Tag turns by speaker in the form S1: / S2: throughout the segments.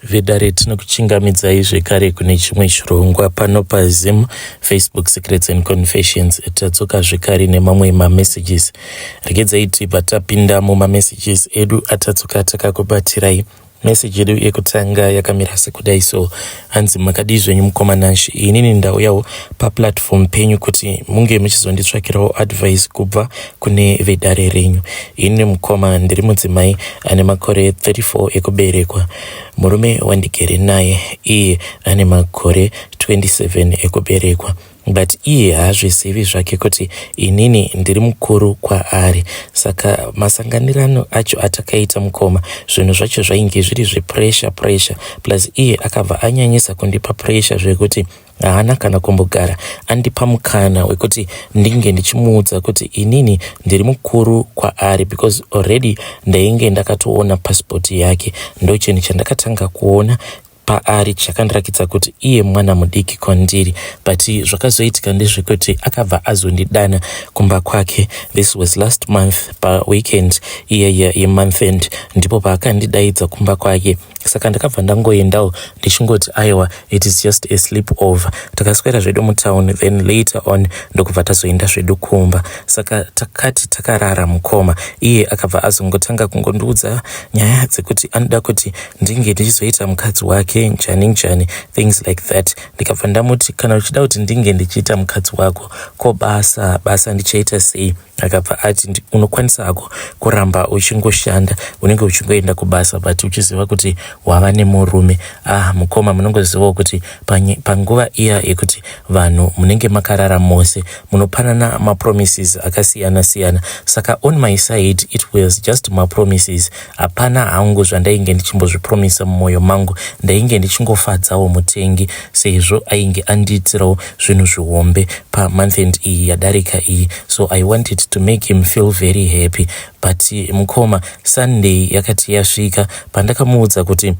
S1: Vedare tinokuchingamidzai zvekare kune chimwe chirongwa pano paZim Facebook Secrets and Confessions. Tadzoka zvekare nemamwe mamessages. Regedzai tibva tapinda mumamessages edu atadzoka takakubatirai. Message yedu yekutanga yakamira sekudai so hanzi makadii zvenyu mukoma Nash, inini ndauyawo paplatform penyu kuti munge muchizonditsvakirawo advice kubva kune vedare renyu. Ini mukoma ndiri mudzimai ane makore 34 ekuberekwa. Murume wandigere naye iye ane makore 27 ekuberekwa but iye haazvizivi zvake kuti inini ndiri mukuru kwaari. Saka masanganirano acho atakaita mukoma, zvinhu zvacho zvainge zviri zvepressure pressure, plus iye akabva anyanyisa kundipa pressure zvekuti haana kana kumbogara andipa mukana wekuti ndinge ndichimuudza kuti inini ndiri mukuru kwaari, because already ndainge ndakatoona passport yake. Ndochinhu chandakatanga kuona paari chakandirakidza kuti iye mwana mudiki kwandiri. But zvakazoitika ndezvekuti akabva azondidana kumba kwake. This was last month paweekend iyeye yemonth end, ndipo paakandidaidza kumba kwake. Saka ndakabva ndangoendawo ndichingoti aiwa, it is just a sleep over. Takaswera zvedu mutown, then later on ndokubva tazoenda zvedu kumba. Saka takati takarara mukoma, iye akabva azongotanga kungondiudza nyaya dzekuti anoda kuti ndinge ndichizoita mukadzi wake, njani njani, things like that. Ndikabva ndamuti, kana uchida kuti ndinge ndichiita mukadzi wako, ko basa, basa ndichaita sei? Akabva ati unokwanisa hako kuramba uchingoshanda, unenge uchingoenda kubasa, but uchiziva kuti wava nemurume. Ah mukoma, munongozivawo kuti panguva iya yekuti vanhu munenge makarara mose, munopanana mapromises akasiyana siyana. Saka on my side it was just mapromises, hapana hangu zvandainge ndichimbozvipromisa mumwoyo mangu. Ndainge ndichingofadzawo mutengi sezvo ainge andiitirawo zvinhu zvihombe pamonth end iyi yadarika iyi, so I wanted to make him feel very happy. But mukoma, Sunday yakati yasvika, pandakamuudza kuti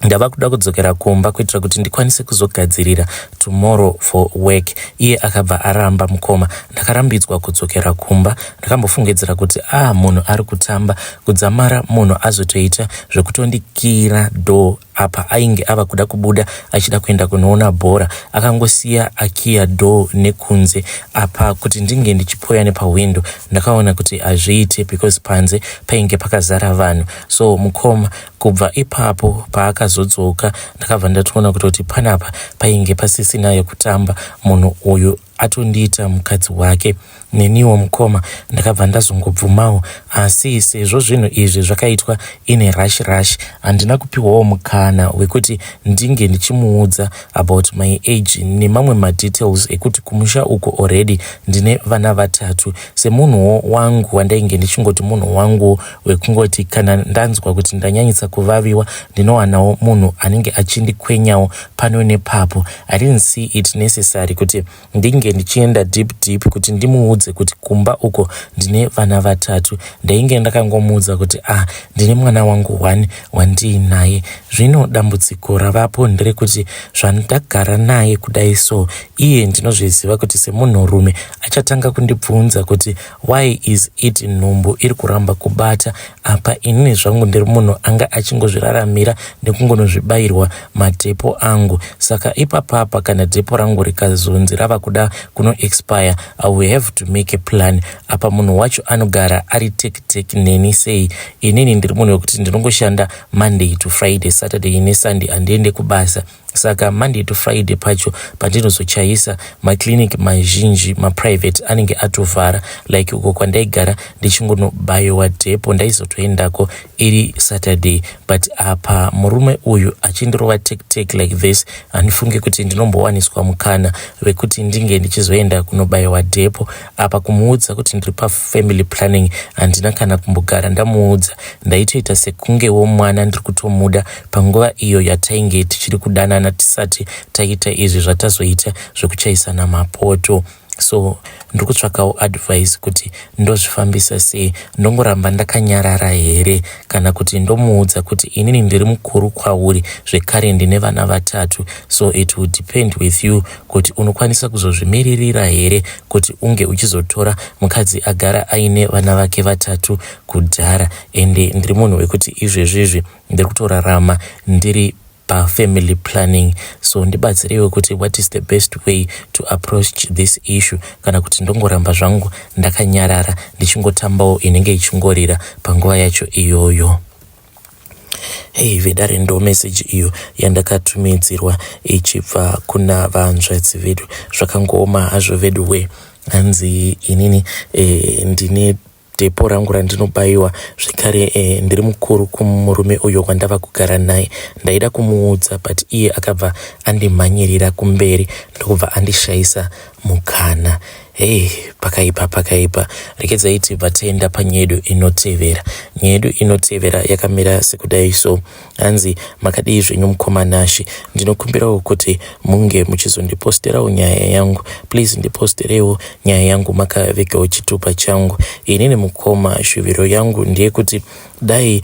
S1: ndava kuda kudzokera kumba kuitira kuti ndikwanise kuzogadzirira tomorrow for work, iye akabva aramba. Mukoma, ndakarambidzwa kudzokera kumba. Ndakambofungidzira kuti a ah, munhu ari kutamba kudzamara munhu azotoita zvekutondikira door. Apa ainge ava kuda kubuda achida kuenda kunoona bhora, akangosiya akiya door nekunze. Apa kuti ndinge ndichipoya nepahwindo, ndakaona kuti hazviite because panze painge pakazara vanhu. So mukoma, kubva ipapo paakazodzoka, ndakabva ndatoona kutoti panapa painge pasisina yekutamba, munhu uyu atondiita mukadzi wake. Neniwo mukoma ndakabva ndazongobvumawo, asi sezvo zvinhu izvi zvakaitwa ine rush rush, handina kupiwawo mukana wekuti ndinge ndichimuudza about my age nemamwe madetails ekuti kumusha uko already ndine vana vatatu. Semunhuwo wangu wandainge ndichingoti munhu wangu wekungoti kana ndanzwa kuti ndanyanyisa kuvaviwa, ndinowanawo munhu anenge achindikwenyawo pano nepapo, I didn't see it necessary kuti ndinge ndichienda deep deep kuti ndimuudze kuti kumba uko ndine vana vatatu. Ndainge ndakangomuudza kuti ah, ndine mwana wangu one wandiinaye. Zvino dambudziko ravapo nderekuti zvandagara naye kudai so, iye ndinozviziva kuti semunhurume achatanga kundibvunza kuti why is it nhumbu iri kuramba kubata. Apa inini zvangu ndiri munhu anga achingozviraramira nekungonozvibayirwa madepo angu. Saka ipapapa kana depo rangu rikazonzi rava kuda kuno expire, I will have to make a plan. Apa munhu wacho anogara ari tek neni sei? Inini ndiri munhu wekuti ndinongoshanda Monday to Friday, Saturday neSunday handiende kubasa. Saka Monday to Friday pacho pandinozochaisa, maclinic mazhinji maprivate anenge atovhara. Like uko kwandaigara ndichingonobayiwa depo, ndaizotoendako iri Saturday. But apa murume uyu achindirova tek tek like this, handifungi kuti ndinombowaniswa mukana wekuti ndinge ndichizoenda kunobayiwa depo. Apa kumuudza kuti ndiri pafamily planning, handina kana kumbogara ndamuudza. Ndaitoita sekungewo mwana ndiri kutomuda panguva iyo yatainge tichiri kudanana, tisati taita izvi zvatazoita zvekuchaisana mapoto. So ndiri kutsvakawo advice kuti ndozvifambisa sei. Ndongoramba ndakanyarara here kana kuti ndomuudza kuti inini ndiri mukuru kwauri, zvekare ndine vana vatatu, so it will depend with you kuti unokwanisa kuzozvimiririra here kuti unge uchizotora mukadzi agara aine vana vake vatatu kudhara. Ende ndiri munhu wekuti izvezvizvi ndiri kutorarama ndiri pafamily planning, so ndibatsireiwo kuti what is the best way to approach this issue, kana kuti ndongoramba zvangu ndakanyarara ndichingotambawo inenge ichingorira panguva yacho iyoyo. Hei vedare, ndo meseji iyo yandakatumidzirwa ichibva kuna vanzvadzi vedu. Zvakangooma hazvo vedu we. Hanzi inini ndine depo rangu randinobayiwa, zvekare ndiri mukuru kumurume uyo wandava kugara naye. Ndaida kumuudza, but iye akabva andimhanyirira kumberi, ndokubva andishayisa mukana. Hei, pakaipa, pakaipa. Rekedzai tibva taenda panyaya yedu inotevera. Nyaya yedu inotevera yakamira sekudai so. Hanzi, "Makadii zvenyu mukoma Nashi? Ndinokumbirawo kuti munge muchizondiposterawo nyaya yangu. Please ndiposterewo nyaya yangu makavigawo chitupa changu. Inini mukoma, shuviro yangu ndeyekuti dai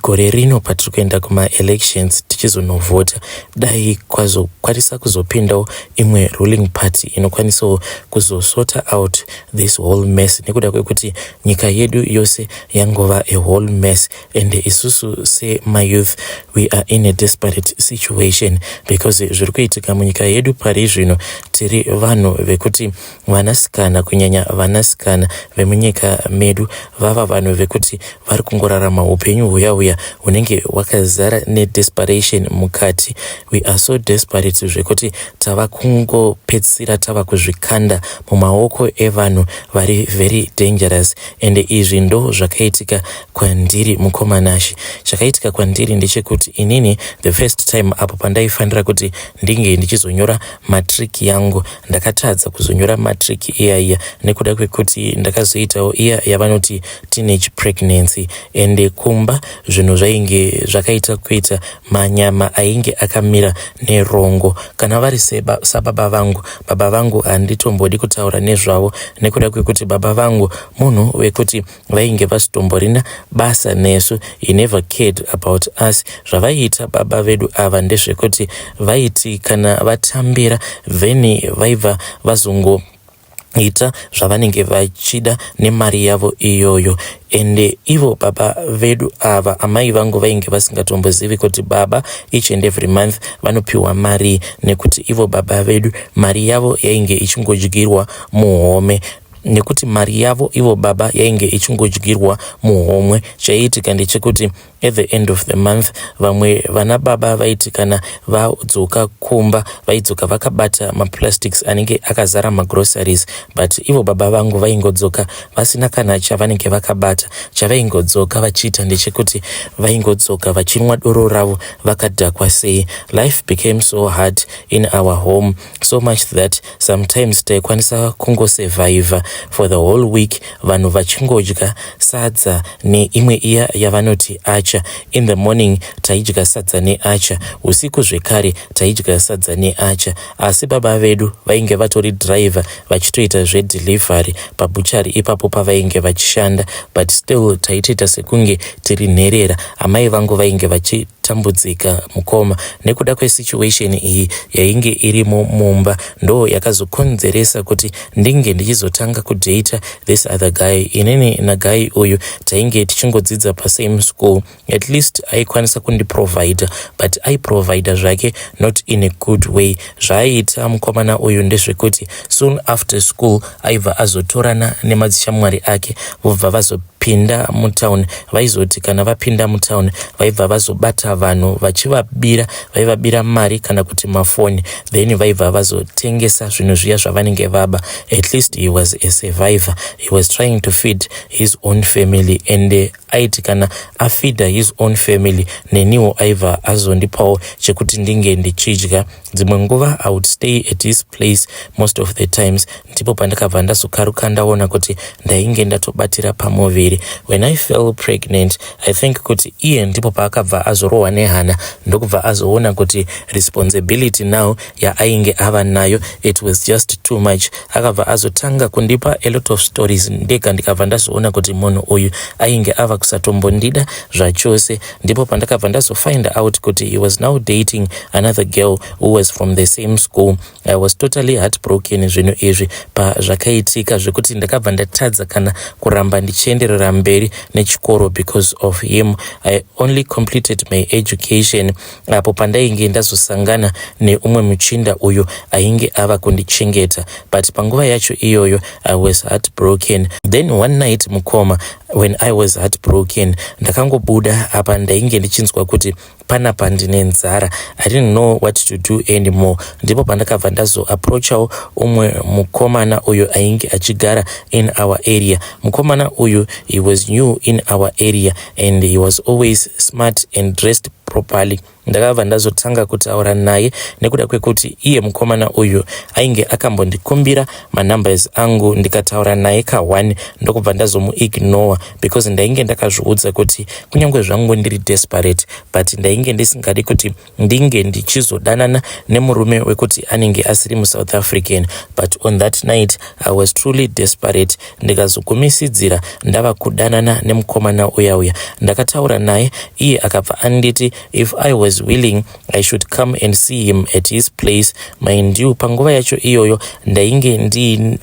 S1: gore rino patiri kuenda kumaelections tichizonovhota, dai kwazokwanisa kuzopindawo imwe ruling party inokwanisawo kuzosota out this whole mess, nekuda kwekuti nyika yedu yose yangova a whole mess, and isusu semayouth we are in a desperate situation because zviri kuitika munyika yedu pari zvino, tiri vanhu vekuti vanasikana, kunyanya vanasikana vemunyika medu, vava vanhu vekuti vari kungorarama upenyu huya huya hunenge hwakazara nedesperation mukati. We are so desperate zvekuti tava kungopedzisira tava kuzvikanda mumaoko evanhu vari very dangerous, and izvi ndo zvakaitika kwandiri mukoma Nashi. Chakaitika kwandiri ndechekuti inini the first time apo pandaifanira kuti ndinge ndichizonyora matric yangu, ndakatadza kuzonyora matric iyaiya nekuda kwekuti ndakazoitawo iya yavanoti teenage pregnancy, ende kumba zvinhu zvainge zvakaita kuita manyama ainge akamira nerongo. Kana vari sababa vangu, baba vangu handitombodi kutaura nezvavo nekuda kwekuti baba vangu munhu wekuti vainge vasitomborina basa nesu. He never cared about us. Zvavaiita baba vedu ava ndezvekuti vaiti kana vatambira, then vaibva vazongoita zvavanenge vachida nemari yavo iyoyo. Ende ivo baba vedu ava, amai vangu vainge vasingatombozivi kuti baba each and every month vanopiwa mari, nekuti ivo baba vedu mari yavo yainge ichingodyirwa muhome. Nekuti mari yavo ivo baba yainge ichingodyirwa muhomwe, chaiitika ndechekuti at the end of the month vamwe vana baba vaiti kana vadzoka kumba, vaidzoka vakabata maplastics anenge akazara magroceries, but ivo baba vangu vaingodzoka vasina kana chavanenge vakabata. Chavaingodzoka vachiita ndechekuti vaingodzoka vachinwa doro ravo vakadhakwa. Sei life became so hard in our home, so much that sometimes taikwanisa kungosurviva for the whole week vanhu vachingodya sadza neimwe iya yavanoti acha. In the morning taidya sadza neacha, usiku zvekare taidya sadza neacha. Asi baba vedu vainge vatori driver, vachitoita zvedelivery pabutchery ipapo pavainge vachishanda, but still taitoita sekunge tiri nherera. Amai vangu vainge vachitambudzika mukoma. Nekuda kwesituation iyi yainge irimo mumba, ndo yakazokonzeresa kuti ndinge ndichizotanga kudata this other guy. Inini naguy uyu tainge tichingodzidza pasame school. At least aikwanisa kundiprovida, but aiprovida zvake not in a good way. Zvaaiita mukomana uyu ndezvekuti soon after school aibva azotorana nemadzishamwari ake, vobva vazopinda mutown. Vaizoti kana vapinda mutown, vaibva vazobata vanhu vachivabira. Vaivabira mari kana kuti mafoni, then vaibva vazotengesa zvinhu zviya zvavanenge vaba. At least he was a survivor. He was trying to feed his own family, and Aiti kana afeeda his own family, neniwo aibva azondipawo chekuti ndinge ndichidya. Dzimwe nguva I would stay at his place most of the times. Ndipo pandakabva ndazokaruka ndaona kuti ndainge ndatobatira pamuviri. When I fell pregnant, I think kuti iye ndipo paakabva azorohwa nehana, ndokubva azoona kuti responsibility now yaainge ava nayo, it was just too much. Akabva azotanga kundipa a lot of stories. Ndega ndikabva ndazoona kuti munhu uyu ainge ava kusatombondida zvachose. Ndipo pandakabva ndazofind out kuti he was now dating another girl who was from the same school. I was totally heartbroken zvinhu izvi pazvakaitika, zvekuti ndakabva ndatadza kana kuramba ndichienderera mberi nechikoro because of him. I only completed my education apo pandainge ndazosangana neumwe muchinda uyo ainge ava kundichengeta, but panguva yacho iyoyo I was heartbroken. Then one night, mukoma, when I was heartbroken, ndakangobuda. Apa ndainge ndichinzwa kuti panapa ndine nzara. I didn't know what to do anymore. Ndipo pandakabva ndazoapproachawo umwe mukomana uyo ainge achigara in our area. Mukomana uyu, he was new in our area and he was always smart and dressed properly. Ndakabva ndazotanga kutaura naye nekuda kwekuti iye mukomana uyu ainge akambondikumbira manumbers angu. Ndikataura naye ka1, ndokubva ndazomuignore because ndainge ndakazviudza kuti kunyange zvangu ndiri desperate, but ndainge ndisingadi kuti ndinge ndichizodanana nemurume wekuti anenge asiri muSouth African. But on that night I was truly desperate. Ndikazogumisidzira ndava kudanana nemukomana uya uya. Ndakataura naye, iye akabva anditi if I was willing, I should come and see him at his place. Mind you, panguva yacho iyoyo ndainge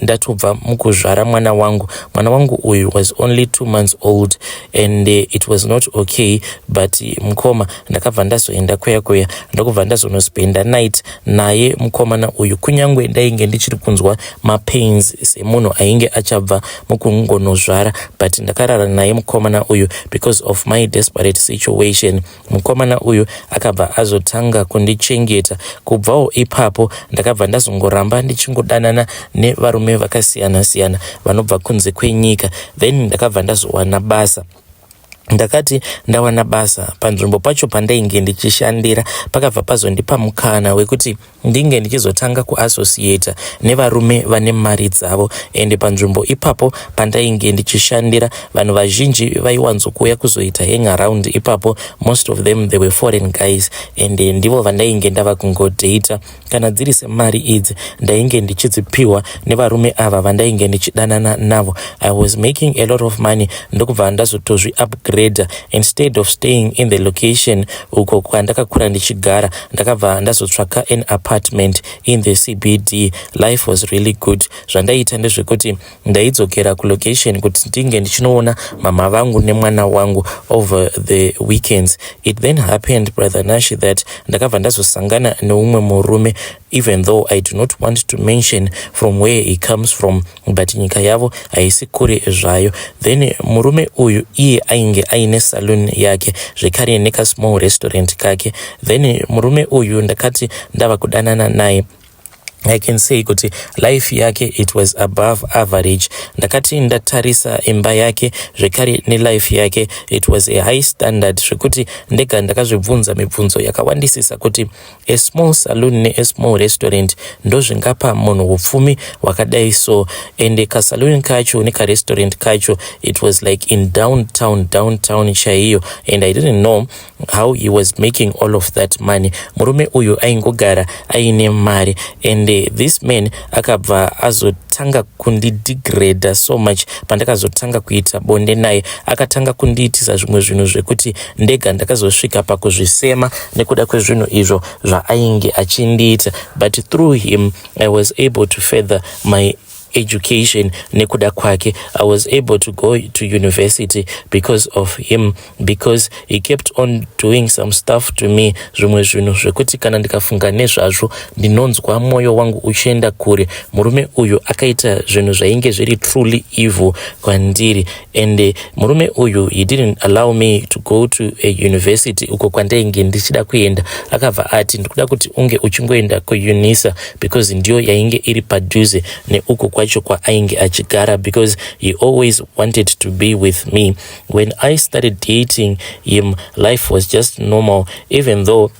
S1: ndatobva mukuzvara mwana wangu. Mwana wangu uyu was only 2 months old and it was not okay. But mukoma, ndakabva ndazoenda kuya kuya, ndokubva ndazonospenda night naye mukomana uyu, kunyange ndainge ndichiri kunzwa mapains semunhu ainge achabva mukungonozvara, but ndakarara naye mukomana uyu because of my desperate situation. Mukomana uyu akabva azotanga kundichengeta. Kubvawo ipapo ndakabva ndazongoramba ndichingodanana nevarume vakasiyana-siyana vanobva kunze kwenyika. Then ndakabva ndazowana basa. Ndakati ndawana basa, panzvimbo pacho pandainge ndichishandira pakabva pazondipa mukana wekuti ndinge ndichizotanga kuassociata nevarume vane mari dzavo. Ende panzvimbo ipapo pandainge ndichishandira, vanhu vazhinji vaiwanzokuuya kuzoita hang around ipapo, most of them, they were foreign guys, and ndivo vandainge ndava kungodata. Kana dziri semari idzi, ndainge ndichidzipiwa nevarume ava vandainge ndichidanana navo. I was making a lot of money, ndokubva ndazotozvi upgrade. Instead of staying in the location uko kwandakakura ndichigara, ndakabva ndazotsvaka an apartment in the CBD. Life was really good. Zvandaiita ndezvekuti ndaidzokera kulocation kuti ndinge ndichinoona mama vangu nemwana wangu over the weekends. It then happened, Brother Nash, that ndakabva ndazosangana neumwe murume, even though I do not want to mention from where he comes from, but nyika yavo haisi kure zvayo. Then murume uyu iye ainge aine saloon yake, zvekare nekasmall restaurant kake. Then murume uyu ndakati ndava kudanana naye, I can say kuti life yake, it was above average. Ndakati ndatarisa imba yake, zvekare nelife yake, it was a high standard, zvekuti ndega ndakazvibvunza mibvunzo yakawandisisa kuti a small saloon nea small restaurant ndozvingapa munhu upfumi hwakadai so? And kasaloon kacho nekarestaurant kacho, it was like in downtown, downtown chaiyo, and I didn't know how he was making all of that money. Murume uyu aingogara aine mari. And this man akabva azotanga kundidegrada so much. Pandakazotanga kuita bonde naye, akatanga kundiitisa zvimwe zvinhu zvekuti ndega ndakazosvika pakuzvisema nekuda kwezvinhu izvo zvaainge achindiita. But through him I was able to further my education. Nekuda kwake I was able to go to university because of him, because he kept on doing some stuff to me, zvimwe zvinhu zvekuti kana ndikafunga nezvazvo ndinonzwa mwoyo wangu uchienda kure. Murume uyu akaita zvinhu zvainge zviri truly evil kwandiri. And murume uyu, he didn't allow me to go to a university uko kwandainge ndichida kuenda. Akabva ati ndikuda kuti unge uchingoenda kuUnisa because ndiyo yainge iri padhuze neuko. kwacho kwaainge achigara, because he always wanted to be with me. When I started dating him, life was just normal, even though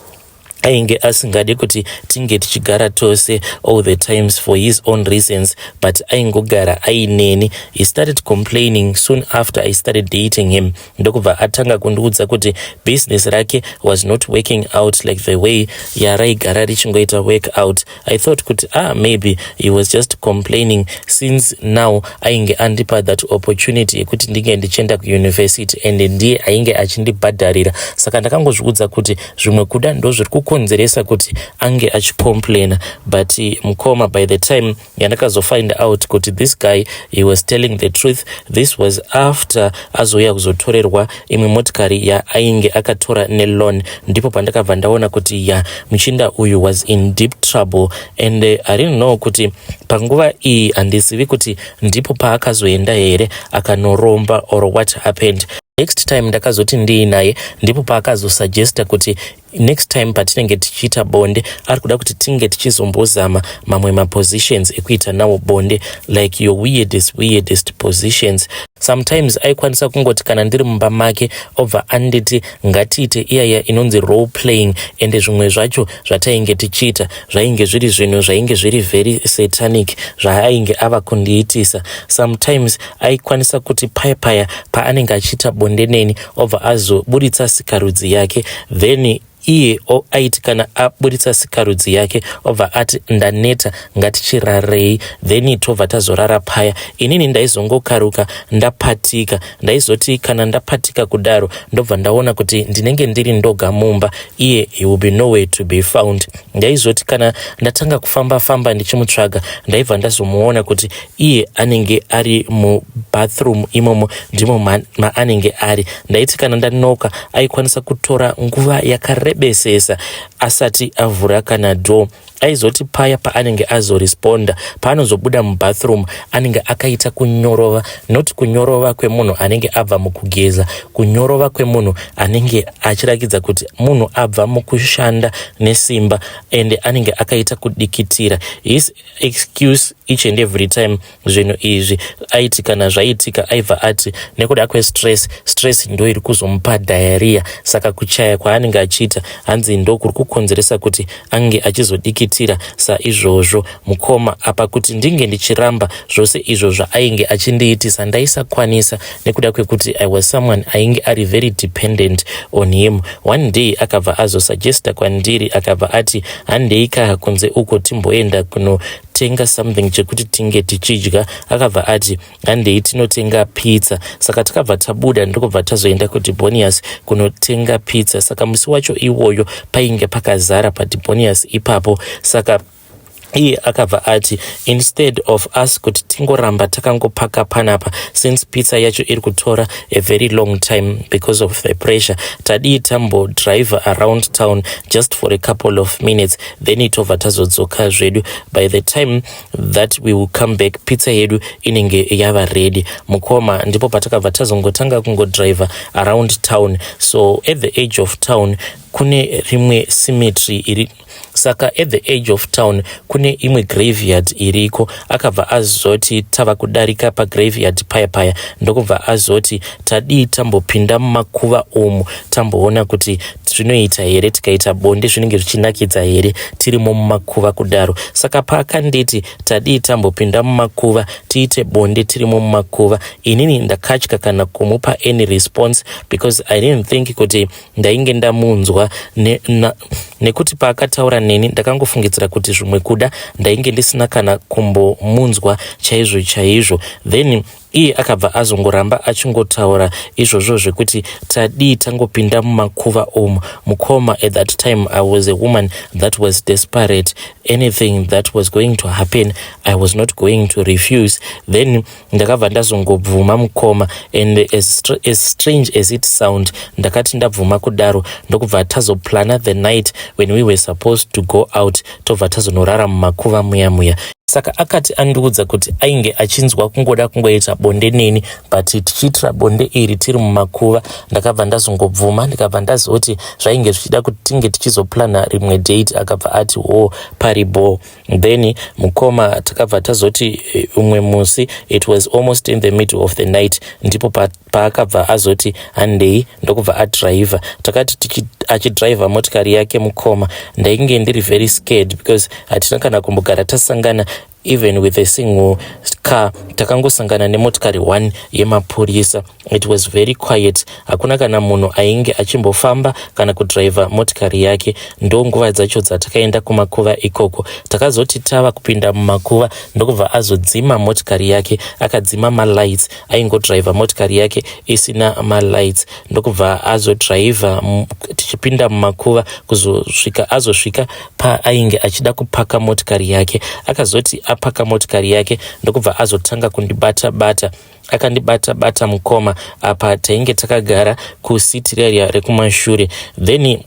S1: ainge asingadi kuti tinge tichigara tose all the times for his own reasons, but aingogara aineni. He started complaining soon after I started dating him, ndokubva atanga kundiudza kuti business rake was not working out like the way yaraigara richingoita work out. I thought kuti, ah, maybe he was just complaining since now ainge andipa that opportunity yekuti ndinge ndichienda kuuniversity and ndiye ainge achindibhadharira. Saka ndakangozviudza kuti zvimwe kuda ndo zviri kukonzeresa kuti ange achicomplaina. But mukoma, by the time yandakazofind out kuti this guy, he was telling the truth, this was after azouya kuzotorerwa imwe motikari yaainge akatora neloan. Ndipo pandakabva ndaona kuti ya, muchinda uyu was in deep trouble. And I didn't know kuti panguva iyi, handizivi kuti ndipo paakazoenda here akanoromba or what happened. Next time ndakazoti ndiinaye, ndipo paakazosuggesta kuti next time patinenge tichiita bonde, ari kuda kuti tinge tichizombozama mamwe mapositions ekuita nawo bonde, like your weirdest, weirdest positions. Sometimes aikwanisa kungoti kana ndiri mumba make, obva anditi ngatiite iyaya inonzi role playing, ende zvimwe zvacho zvatainge tichiita zvainge zviri zvinhu zvainge zviri very satanic zvaainge ava kundiitisa. Sometimes aikwanisa kuti paya paya paanenge achiita bonde neni, obva azoburitsa sikarudzi yake. Then iye aiti kana aburitsa sikarudzi yake, obva ati, "Ndaneta, ngatichirarei." Then tobva tazorara paya. Inini ndaizongokaruka ndapatika. Ndaizoti kana ndapatika kudaro, ndobva ndaona kuti ndinenge ndiri ndoga mumba, iye he will be nowhere to be found. Ndaizoti kana ndatanga kufamba famba ndichimutsvaga, ndaibva ndazomuona kuti iye anenge ari mubathroom imomo, ndimo maanenge ari. Ndaiti kana ndanoka, aikwanisa kutora nguva yakarebesesa asati avhura kana door. Aizoti paya paanenge azoresponda, paanozobuda mubathroom, anenge akaita kunyorova, not kunyorova kwemunhu anenge abva mukugeza, kunyorova kwemunhu anenge achirakidza kuti munhu abva mukushanda nesimba, and anenge akaita kudikitira. His excuse each and every time zvinhu izvi aiti kana zvaitika, aibva ati nekuda kwestress, stress ndo iri kuzomupa diarrhea. Saka kuchaya kwaanenge achiita, hanzi ndo kuri kukonzeresa kuti ange achizodikitira saizvozvo. Mukoma, apa kuti ndinge ndichiramba zvose izvo zvaainge achindiitisa, ndaisakwanisa, nekuda kwekuti I was someone ainge ari very dependent on him. One day akabva azosuggesta kwandiri, akabva ati, "Handei ka kunze uko, timboenda kunotenga something chekuti tinge tichidya." Akabva ati, "Handei tinotenga pizza." Saka takabva tabuda, ndokubva tazoenda kuDebonairs kunotenga pizza. Saka musi wacho iwoyo painge pakazara paDebonairs ipapo. Saka iye akabva ati, instead of us kuti tingoramba takangopaka panapa, since pizza yacho iri kutora a very long time because of the pressure, tadii tambodrive around town just for a couple of minutes, then tobva tazodzoka zvedu? By the time that we will come back, pizza yedu inenge yava ready. Mukoma, ndipo patakabva tazongotanga kungodrive around town. So at the edge of town kune rimwe cemetery iri, saka at the edge of town kune imwe graveyard iriko. Akabva azoti tava kudarika pagraveyard paya paya, ndokubva azoti, "Tadii tambopinda mumakuva umu, tamboona kuti zvinoita here tikaita bonde, zvinenge zvichinakidza here tirimo mumakuva kudaro?" Saka paakanditi tadii tambopinda mumakuva tiite bonde tirimo mumakuva, inini ndakatya kana kumupa any response, because I didn't think kuti ndainge ndamunzwa, nekuti paakataura neni ndakangofungidzira kuti zvimwe kuda ndainge ndisina kana kumbomunzwa chaizvo chaizvo. Then iye akabva azongoramba achingotaura izvozvo zvekuti tadii tangopinda mumakuva umu. Mukoma, at that time I was a woman that was desperate. Anything that was going to happen, I was not going to refuse. Then ndakabva ndazongobvuma, mukoma. And as strange as it sound, ndakati ndabvuma kudaro, ndokubva tazoplana the night when we were supposed to go out, tobva tazonorara mumakuva muya muya. Saka akati andiudza kuti ainge achinzwa kungoda kungoita bonde neni, but tichiitira bonde iri tiri mumakuva, ndakabva ndazongobvuma, ndikabva ndazoti zvainge zvichida kuti tinge tichizoplana rimwe date. Akabva ati ho, paribo. Then mukoma, takabva tazoti umwe musi, it was almost in the middle of the night, ndipo paakabva azoti handei, ndokubva adhiraivha. Takati achidhiraivha motikari yake, mukoma, ndainge ndiri very scared because hatina kana kumbogara tasangana even with a single car. Takangosangana nemotikari 1 yemapurisa. It was very quiet, hakuna kana munhu ainge achimbofamba kana kudhiraivha motikari yake. Ndo nguva dzacho dzatakaenda kumakuva ikoko. Takazoti tava kupinda mumakuva, ndokubva azodzima motikari yake. Akadzima malights, aingodhiraivha motikari yake isina malights, ndokubva azodhiraivha tichipinda mumakuva kuzosvika azosvika paainge achida kupaka motikari yake. Akazoti apaka motikari yake, ndokubva azotanga kundibata bata. Akandibata bata, mukoma. Apa tainge takagara kusiti rariya rekumashure. Then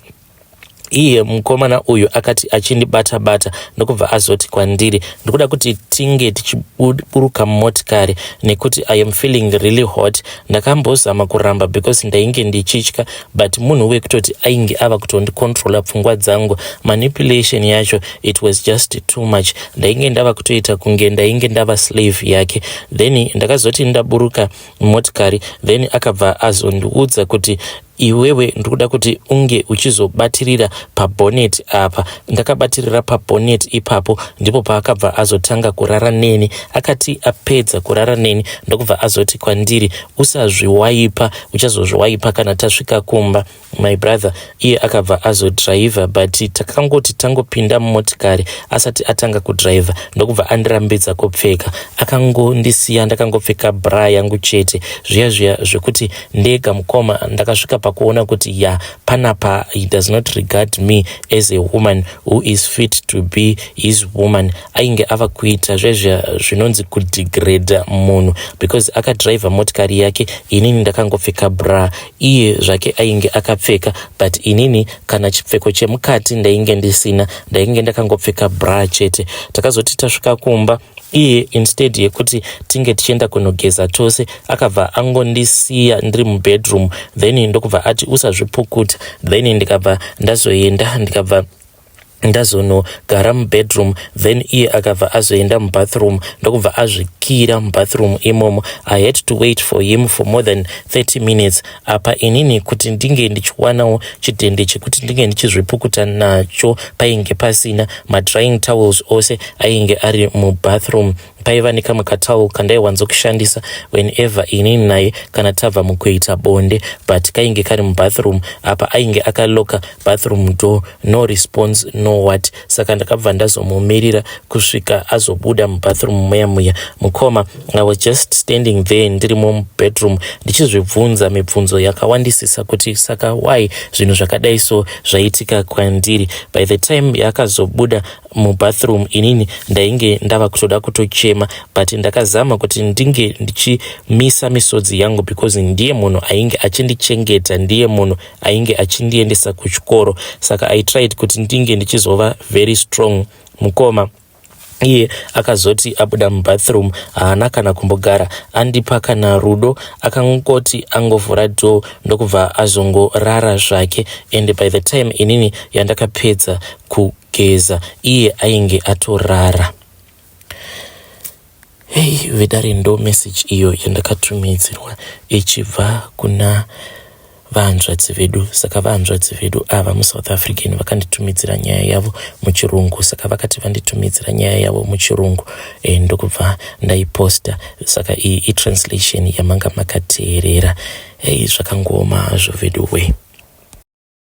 S1: iye mukomana uyu akati achindibata bata, ndokubva azoti kwandiri, "Ndikuda kuti tinge tichiburuka mumotikari nekuti I am feeling really hot." Ndakambozama kuramba because ndainge ndichitya, but munhu wekutoti ainge ava kutondicontrola pfungwa dzangu. Manipulation yacho, it was just too much. Ndainge ndava kutoita kunge ndainge ndava slave yake. Then ndakazoti ndaburuka motikari, then akabva azondiudza kuti, "Iwewe, ndikuda kuti unge uchizobatirira pabonnet apa." Ndakabatirira pabonnet ipapo, ndipo paakabva azotanga kurara neni. Akati apedza kurara neni, ndokubva azoti kwandiri, "Usazviwaipa, uchazozviwaipa kana tasvika kumba." My brother, iye akabva azodhiraivha, but takangoti tangopinda mumotikari, asati atanga kudhiraivha, ndokubva andirambidza kupfeka. Akangondisiya ndakangopfeka bra yangu chete, zviya zviya zvekuti ndega. Mukoma, ndakasvika pakuona kuti ya, panapa he does not regard me as a woman who is fit to be his woman. Ainge ava kuita zvezviya zvinonzi kudegrada munhu, because akadhiraivha motikari yake, inini ndakangopfeka bra. Iye zvake ainge akapfeka, but inini kana chipfeko chemukati ndainge ndisina, ndainge ndakangopfeka bra chete. Takazoti tasvika kumba, iye instead yekuti tinge tichienda kunogeza tose, akabva angondisiya ndiri mubedroom. Then ndokubva ati, "Usazvipukuta." Then ndikabva ndazoenda, ndikabva ndazonogara mubedroom. Then iye akabva azoenda mubathroom, ndokubva azvikira mubathroom imomo. I had to wait for him for more than 30 minutes. Apa inini kuti ndinge ndichiwanawo chidhende chekuti ndinge ndichizvipukuta nacho painge pasina. Madrying towels ose ainge ari mubathroom. Paiva nekamwe katowel kandaiwanzokushandisa whenever inini naye kana tabva mukuita bonde, but kainge kari mubathroom. Apa ainge akaloka bathroom door, no response, no what. Saka ndakabva ndazomumirira kusvika azobuda mubathroom muya muya. Mukoma, I was just standing there ndirimo mubedroom, ndichizvibvunza mibvunzo yakawandisisa kuti saka why zvinhu zvakadai so zvaitika kwandiri. By the time yakazobuda mubathroom, inini ndainge ndava kutoda kutochema, but ndakazama kuti ndinge ndichimisa misodzi yangu because ndiye munhu ainge achindichengeta, ndiye munhu ainge achindiendesa kuchikoro. Saka I tried kuti ndinge ndichizova very strong. Mukoma, iye akazoti abuda mubathroom, haana kana kumbogara andipa kana rudo. Akangoti angovhura door, ndokubva azongorara zvake. And by the time inini yandakapedza kugeza, iye ainge atorara. Hei vedare, ndo message iyo yandakatumidzirwa ichibva kuna vahanzvadzi vedu. Saka vahanzvadzi vedu ava muSouth African vakanditumidzira nyaya yavo muchirungu. Saka vakati vanditumidzira nyaya yavo muchirungu, ndokubva ndaiposta. Saka iyi itranslation yamanga makateerera. Ei, zvakangooma hazvo vedu we.